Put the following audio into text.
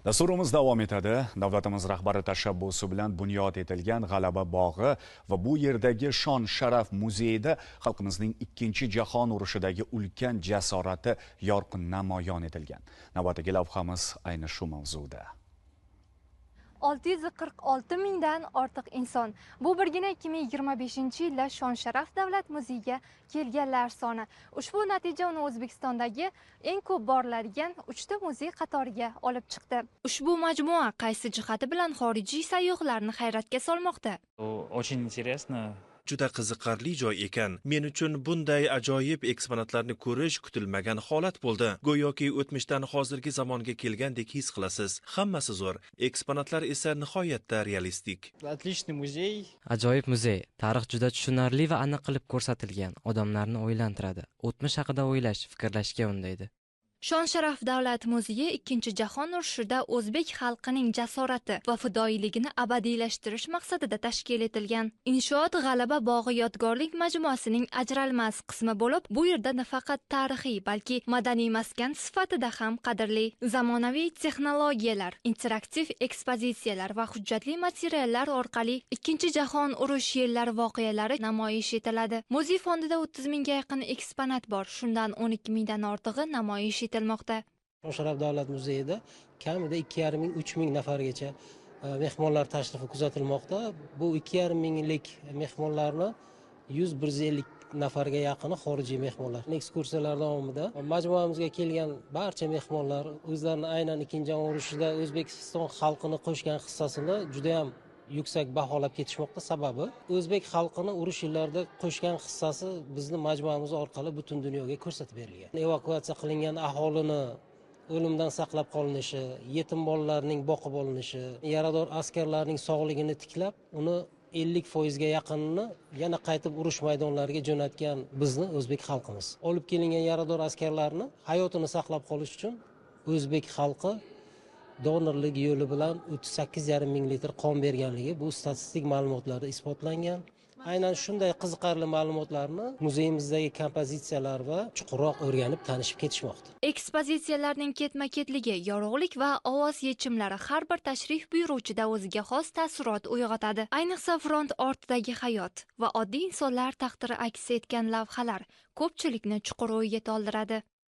Dasturimiz davom etadi. Davlatimiz rahbari tashabbusi bilan bunyod etilgan G'alaba bog'i va bu yerdagi Shon Sharaf muzeyida xalqimizning 2 jahon urushidagi ulkan jasorati yorqin namoyon etilgan. Navbatdagi lavhamiz ayni shu mavzuda. 646 mingdan ortiq inson. Bu birgina 2025-yilda Shon Sharaf davlat muzeyiga kelganlar soni. Ushbu natija uni O'zbekistondagi eng ko'p boriladigan 3 ta muzey qatoriga olib chiqdi. Ushbu majmua qaysi jihati bilan xorijiy sayyohlarni hayratga solmoqda? Очень интересно. Juda qiziqarli joy ekan. Men uchun bunday ajoyib eksponatlarni ko'rish kutilmagan holat bo'ldi. Go'yoki o'tmishdan hozirgi zamonga kelgandek his qilasiz. Hammasi zo'r. Eksponatlar esa nihoyatda realistik. Отличный музей. Ajoyib muzey. Tarix juda tushunarli va aniq qilib ko'rsatilgan. Odamlarni o'ylantiradi. O'tmish haqida o'ylash, fikrlashga undaydi. Shon Sharaf davlat muzeyi 2 jahon urushida o'zbek xalqining jasorati va fidoyiligini abadiylashtirish maqsadida tashkil etilgan. Inshoot G'alaba bog'i yodgorlik majmuasining ajralmas qismi bo'lib, bu yerda nafaqat tarixiy, balki madaniy maskan sifatida ham qadrli. Zamonaviy texnologiyalar, interaktiv ekspozitsiyalar va hujjatli materiallar orqali 2 jahon urush yillari voqealari namoyish etiladi. Muzey fondida 30 mingga yaqin eksponat bor, shundan 12 mingdan ortig'i namoyish etilmoqda. Shon Sharaf davlat muzeyida kamida 2,5 ming, 3 ming nafargacha mehmonlar tashrifi kuzatilmoqda. Bu 2,5 minglik mehmonlarni 100-150 nafarga yaqini xorijiy mehmonlar. Ekskursiyalar davomida majmuamizga kelgan barcha mehmonlar o'zlarini aynan 2 jahon urushida O'zbekiston xalqini qo'shgan hissasini juda ham yuksak baholab ketishmoqda. Sababi o'zbek xalqini urush yillarida qo'shgan hissasi bizni majmuamiz orqali butun dunyoga ko'rsatib berilgan. Evakuatsiya qilingan aholini o'limdan saqlab qolinishi, yetim bolalarning boqib olinishi, yarador askarlarning sog'ligini tiklab, uni 50% ga yaqinini yana qaytib urush maydonlariga jo'natgan bizni o'zbek xalqimiz. Olib kelingan yarador askarlarni hayotini saqlab qolish uchun o'zbek xalqi donorlik yo'li bilan 38,5 ming litr qon berganligi bu statistik ma'lumotlarda isbotlangan. Aynan shunday qiziqarli ma'lumotlarni muzeyimizdagi kompozitsiyalar va chuqurroq o'rganib tanishib ketishmoqda. Ekspozitsiyalarning ketma-ketligi, yorug'lik va ovoz yechimlari har bir tashrif buyuruvchida o'ziga xos taassurot uyg'otadi. Ayniqsa front ortidagi hayot va oddiy insonlar taqdiri aks etgan lavhalar ko'pchilikni chuqur o'yga toldiradi.